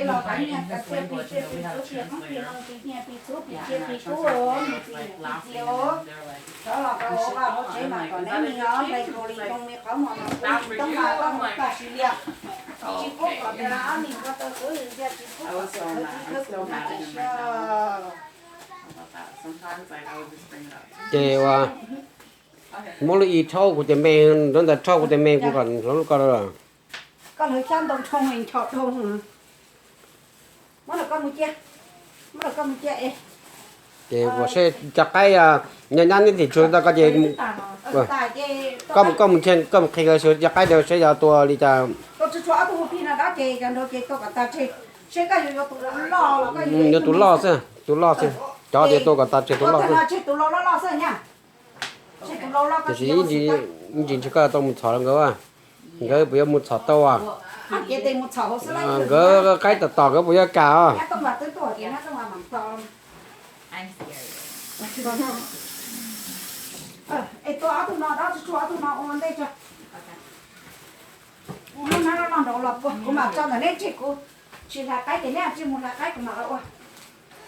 Los pib nyiag pis txiav pis txhub pis nyiag pis txhub pis txiav pis txhub mus pis nyiag pis txiav os. Rov los rau hauv vaj hauv tsev mas kom neb mus nyob nqe kaus lim zoo li qhov muag no kuv toob mas koj mus tag sis lias. Tsis pub kom tias ob niag ko taw khwv tias tsis pub kom tias khwv tsis khwv kuv mas tsis siab. Ces ua muab lub i rhaub kuv tes me, nrov ntawd rhaub kuv tes me kuv kom hloov lub ko lawm. Koj hlawv xyab ntoo dhau ncho dhau. Muab rau koj mus cia, muab rau koj mus cia es. Ces ua seb cov qaib nyob nyab neb tim tsua ntawd ko ces koj mus, koj mus qhia seb cov qaib ntawd seb yog tua li cas. Yuav tus loj xwb, tus loj xwb, cov tias tua kom tas tseg tus loj xwb. Tiam sis ib ntsis ntshe koj tau mus txhom rau nkawd, nkawd puas yuav mus txhom tau as? Nkawd qaib tom tom nkawd puas yuav kam os? Ua lub hnab loj loj nraud los pua, kuv mam tso ntawm neb tseg, kuv tsis hlais qaib ces neb tsis mus hlais qaib kuv mam los ua.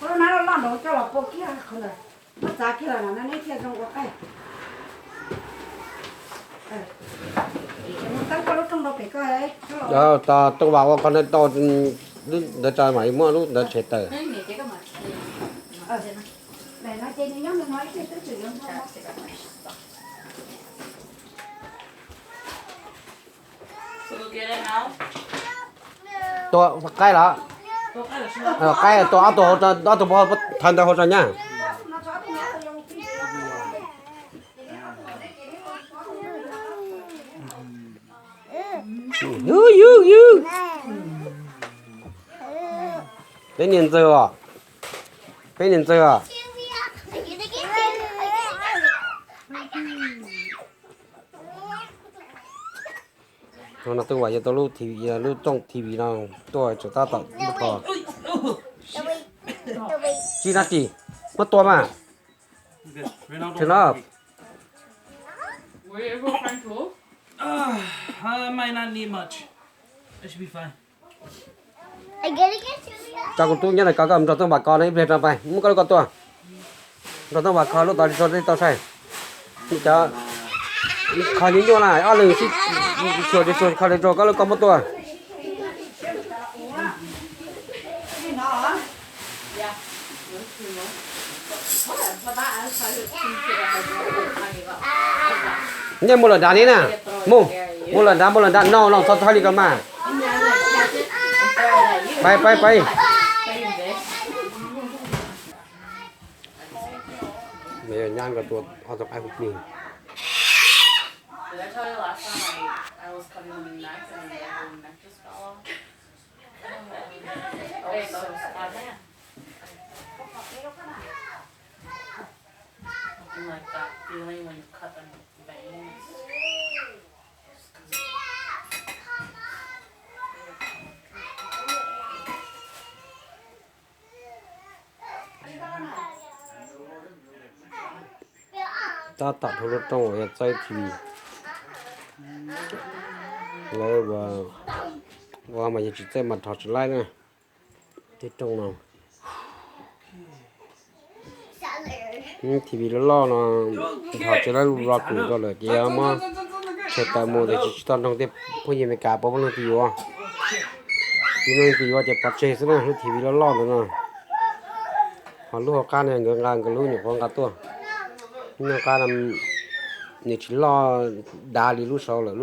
Ua lub hnab loj loj nraud coj los pua kiag qhov ntawd, muab txav kiag los no neb thiaj zoo ua qaib. Mus teeb koj lub rooj rau pem ko. Tos Tooj Vam ua qhov ntawd tau, lub ntawd tso mam li muab lub ntawd tshem tawm. Tua qaib los? Qaib tua ob tug, ob tug thawv ntawd hauv tso nyab. Yug yug yug. Peb niag ntxawg os, peb niag ntxawg os. No Tooj Vam yuav tau lub T V, lub rooj T V no tuaj tseem tab tom lub kho. Tsis na tsis, muab tua mas. Turn off. Tso kuv tub nyob ntawm ko, koj nrog Tooj Vam kho no ib pliag rau pais muab koj lub ko tua. Nrog Tooj Vam kho lub tod tso tau saib. Cov kho nyuaj nyuaj na, ob leeg sib xyuas sib xyuas kho li rau koj lub ko muab tua. Nej mus lawm nrad ni na. Mus, mus lawm nrad, mus lawm nrad, no los txhob txhawj li ko mas. Pais, pais, pais. Nyab nkawd tua ob tug qaib hu plig. Tab tom dhau lub rooj uas yog txawb T V. Lawv ua mas yog tsis txawj mas rho tsis laib na. Tej rooj no. T V loj loj no nrho tsis laib lub vlog kuv rau lawm ces muab tshem tawm mus tiam sis tsis tau nrog tej phooj ywg Amelikas pab pab leej twg yuav. Tsis leej twg yuav ces pov tseg xwb na, lub T V loj loj ntawd no. Ho lub hauv qab no nkawd nqa nkawd lub nyuam qhuav nqa tuaj. Lub hauv qab no nws tsis loj dav li lub saud lawm,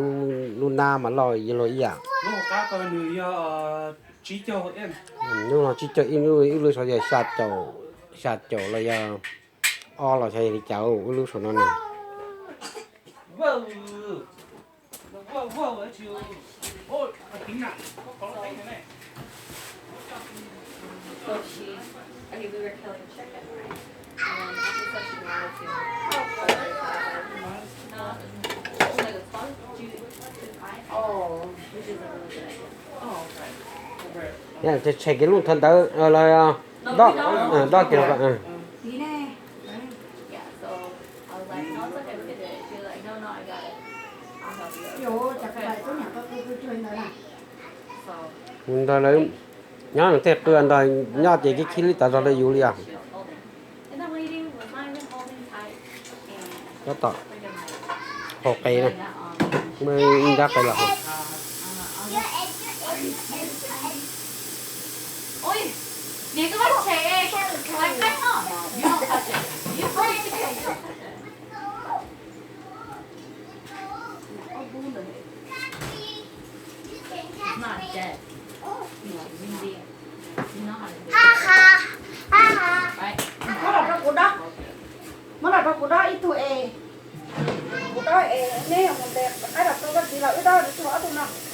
lub nab mas loj yog luag ib yam. Lub no tsib caug ib, ib lub saud yog xya caum los yog ob los xya yog li cas ib lub saud no na. Tshem kiag lub thawv ntawd los dob, dob kiag los. Ntawd lawv Nyob tej qw ntag, nyob ces khib khib li tas zog li yus li os. Tab tom haus qe na, muaj ib nrab qe los haus. Muab los rau kuv dob, muab los rau kuv dob ib tug es, kuv dob es neb mus ntes qaib los rau koj txiv los wb dob rau ob tug no.